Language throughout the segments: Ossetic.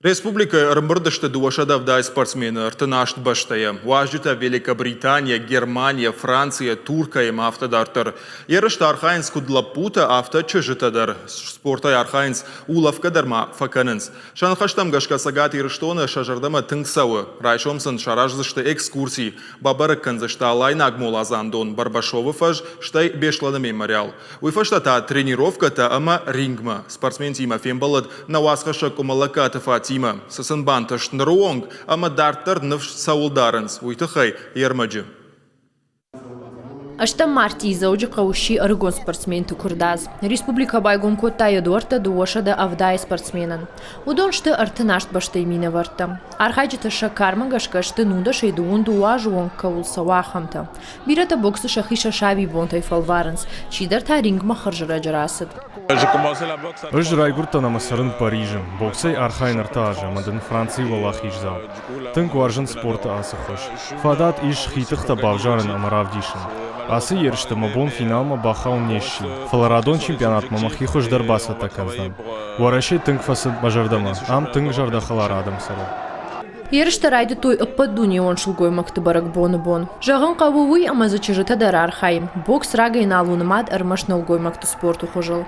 Республикӕйы ӕрӕмбырд сты 270 спортсмены 38 бӕстӕйӕ. Уазджытӕ Великобританийӕ, Германийӕ, Францийӕ, Туркӕй ӕмӕ афтӕ дарддӕр. Ерысты архайынц куыд лӕппутӕ, афтӕ чызджытӕ дӕр. Спортӕй архайынц, улӕфгӕ дӕр ма фӕкӕнынц. Сӕ ныхӕстӕм гӕсгӕ Цӕгат Ирыстоны сӕ зӕрдӕмӕ тынг цӕуы. Райсом сын сараздзысты экскурси, бабӕрӕг кӕндзысты Алайнаг моладзандон, Барбашовы фӕз, стӕй Беслӕны мемориал. Уый фӕстӕ та тренировкӕтӕ ӕмӕ рингмӕ. Спортсментимӕ фембӕлыд нӕ уацхӕссӕг Къуымӕллӕгкаты Фатимӕ. Цы сын бантыст ныры онг ӕмӕ дарддӕр ныфс цӕуыл дарынц, уый тыххӕй йе рмӕджы. Ӕстӕм мартъийы Дзӕуджыхъӕуы сси ӕрыгон спортсменты куырдадз. Республикӕ байгом кодта йӕ дуӕрттӕ 270 спортсменӕн. Уыдон сты 38 бӕстӕйы минӕвӕрттӕ. Архайджытӕ сӕ кармӕ гӕсгӕ сты нудӕсӕй дыууын дыууӕ азы онг кӕуыл цӕуы, ахӕмтӕ. Бирӕтӕ боксы сӕхи сӕ сабибонтӕй фӕлварынц, чидӕр та рингмӕ хӕрзӕрӕджы рацыд. Ӕз райгуырдтӕн ӕмӕ цӕрын Парижы. Боксӕй архайын ӕртӕ азы ӕмӕ дын Францийы уӕлахиздзау. Тынг уарзын спорты ацы хуыз. Фадат ис хи тыхтӕ бавзарын ӕмӕ равдисын. Ацы ерысты мӕ бон финалмӕ бахауын не сси, фӕлӕ радон чемпионатмӕ мӕхи хуыздӕр бацӕттӕ кӕндзӕн. Уӕрӕсе тынг фӕцыд мӕ зӕрдӕмӕ, ам тынг зӕрдӕхӕлар адӕм цӕры. Ерыстӕ райдыдтой ӕппӕтдунеон сылгоймӕгты бӕрӕгбоны бон. Зӕгъын хъӕуы уый, ӕмӕ дзы чызджытӕ дӕр архайы. Бокс рагӕй нал у нымад ӕрмӕст нӕлгоймӕгты спорты хуызыл.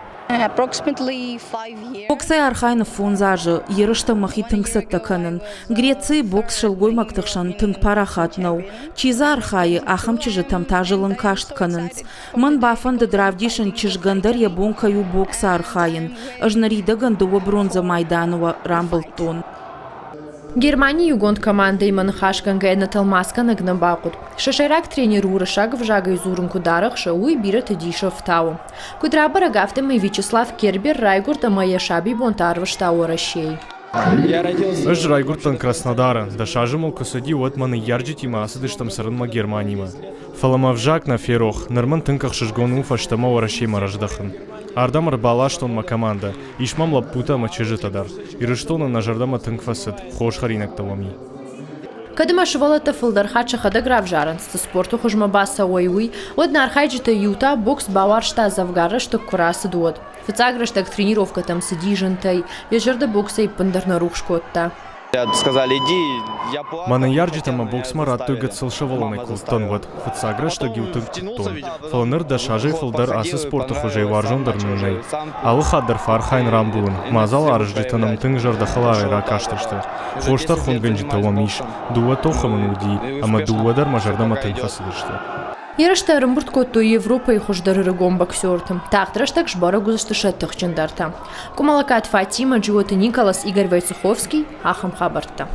Боксӕй архайын фондз азы, ерыстӕм мӕхи тынг цӕттӕ кӕнын. Грецийы бокс сылгоймӕгты хсӕн тынг парахат нӕу. Чи дзы архайы, ахӕм чызджытӕм та зылын каст кӕнынц. Мӕн бафӕндыд равдисын, чызгӕн дӕр йӕ бон кӕй у боксы архайын. Ӕз ныридӕгӕн дыууӕ бронзӕ майданы рамбылдтон. Германийы иугонд командӕимӕ ныхасгӕнгӕйӕ нӕ тӕлмацгӕнӕг нӕ бахъуыд. Сӕ сӕйраг тренер уырыссаг ӕвзагӕй дзурын куыд арӕхсы, уый бирӕты дисы ӕфтауы. Куыд рабӕрӕг, афтӕмӕй Вячеслав Кербер райгуырд ӕмӕ йӕ сабибонтӕ арвыста Уӕрӕсейы. Ӕз райгуырдтӕн Краснодары. Дӕс азы мыл куы цыди, уӕд мӕ ныййарджытимӕ ацыдыстӕм цӕрынмӕ Германимӕ. Фӕлӕ мӕ ӕвзаг нӕ ферох, ныр мын тынг ӕхсызгон у фӕстӕмӕ Уӕрӕсемӕ раздӕхын. Ардӕм ӕрбаластон мӕ командӕ, ис мӕм лӕппутӕ ӕмӕ чызджытӕ дӕр. Ирыстоны нӕ зӕрдӕмӕ тынг фӕцыд, хорз хӕринӕгтӕ уӕм и. Кӕд ӕмӕ сывӕллӕттӕ фылдӕр хатт сӕхӕдӕг равзарынц, цы спорты хуызмӕ бацӕуой, уый, уӕд нӕ архайджытӕй иу та бокс бауарзта дзӕвгар рӕстӕг куы рацыд, уӕд. Фыццаг рӕстӕг тренировкӕтӕм цыди зынтӕй, йӕ зӕрдӕ боксӕй ӕппындӕр нӕ рухс кодта. Мӕ ныййарджытӕ мӕ боксмӕ радтой гыццыл сывӕллонӕй куы уыдтӕн, уӕд. Фыццаг рӕстӕг-иу тынг куыдтон, фӕлӕ ныр дӕс азӕй фылдӕр ацы спорты хуызӕй уарзондӕр мын нӕй. Алы хатт дӕр фӕархайын рамбулын, мадзал аразджытӕ нӕм тынг зӕрдӕхӕларӕй ракастысты. Хорз тӕрхонгӕнджытӕ уӕм ис, дыууӕ тохы мын уыди, ӕмӕ дыууӕ дӕр мӕ зӕрдӕмӕ тынг фӕцыдысты. Ерыстӕ ӕрӕмбырд кодтой Европӕйы хуыздӕр ӕрыгон боксерты. Тагъд рӕстӕг сбӕрӕг уыдзысты сӕ тыхджындӕртӕ. Къуымӕлӕгкаты Фатимӕ, Джиоты Николас, Игорь Войцеховский. Ахӕм хабӕрттӕ.